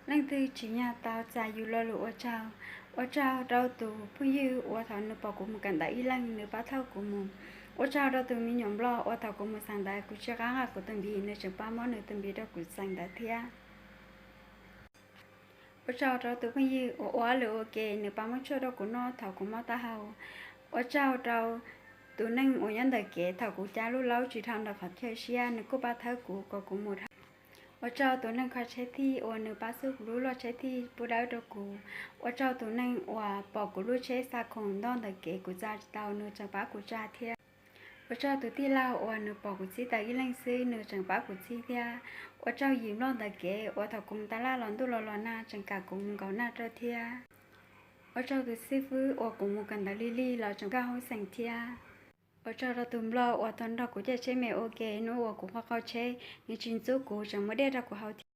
Leej twg tsim nyog tau txais yus lo lus ua tsaug. Ua tsaug rau tus phooj ywg uas thaum nws pom kuv mus kawm ntawv ib leeg nws pab thauj kuv mus. Ua tsaug rau tus me nyuam nplog uas thaum kuv mus xeem ntawv kuv tsis qab nqa kuv tus npiv nws tseem pab muab nws tus npiv rau kuv xeem ntawv thiab. Ua tsaug rau tus phooj ywg uas ua lwm ua ke nws pab muab tshuaj rau kuv noj thaum kuv mob taub hau. Ua tsaug rau tus neeg uas nyob ntawm kev thaum kuv cab lub laub tsis dhau ntawm qhov chaw siab nws kuj pab thawb kuv kom kuv mus dhau. Ua tsaug tus neeg kho tsheb thij uas nws pab xub kuv lub loj tsheb thij pub dawb rau kuv. Ua tsaug tus neeg uas pom kuv lub tsheb xa khoom ntog ntawm kev kuv tsa tsis tau nws tseem pab kuv tsa thiab. Ua tsaug tus tij laug uas nws pom kuv txhib tau ib leeg xwb nws tseem pab kuv txhib thiab. Ua tsaug yim nplog ntawm kev uas thaum kuv mus taj laj los ntuj los los nag tseem kam kuv mus nkaum nag rau thiab. Ua tsaug tus xib fwb uas kuv mus kawm ntawv lig lig los tseem kaj hauj xeem thiab. Ua tsaug rau tus nplog uas tau nrog kuv caij tsheb me ua ke hnub uas kuv qhov qaug tsheb nws tsis ntxub kuv tseem muab dej rau kuv haus thiab.